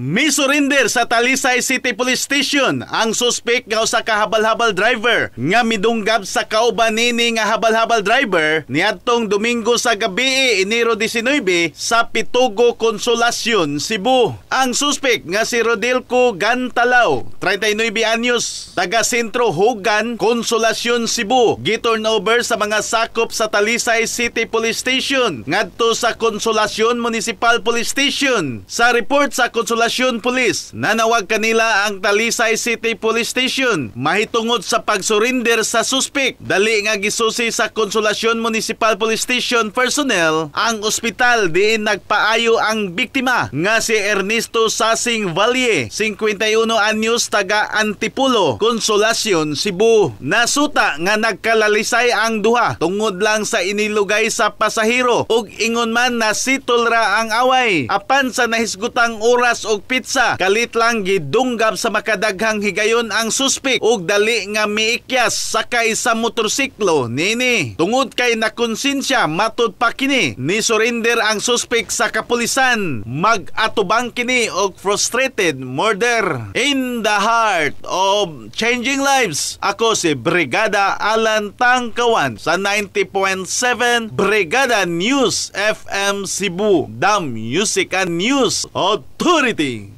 Mi-surrender sa Talisay City Police Station ang suspect nga usa ka habal-habal driver nga midunggab sa kauban nini nga habal-habal driver niadtong Domingo sa gabi, Enero 19, sa Pitugo, Consolacion, Cebu. Ang suspect nga si Rodelco Gantalaw, 39 anyos, taga Sentro Hogan, Consolacion, Cebu, giturn over sa mga sakop sa Talisay City Police Station ngadto sa Consolacion Municipal Police Station. Sa report sa Consolacion Police, nanawag kanila ang Talisay City Police Station mahitungod sa pagsurrender sa suspect. Dali nga gisusi sa Consolacion Municipal Police Station personnel ang ospital diin nagpaayo ang biktima nga si Ernesto Sasing Valle, 51 anyos, taga Antipulo, Consolacion, Cebu. Nasuta nga nagkalalisay ang duha tungod lang sa inilugay sa pasahero ug ingon man na sitol ra ang away. Apan sa nahisgutang oras og petsa, kalit lang gidunggab sa makadaghang higayon ang suspek ug dali nga miikyas sakay sa motorsiklo nini. Tungod kay nakonsensya, matud pa kini, ni surrender ang suspek sa kapulisan. Mag-atubang kini og frustrated murder. In the heart of changing lives, ako si Brigada Alan Tangkawan sa 90.7 Brigada News FM Cebu, the Music and News Authority.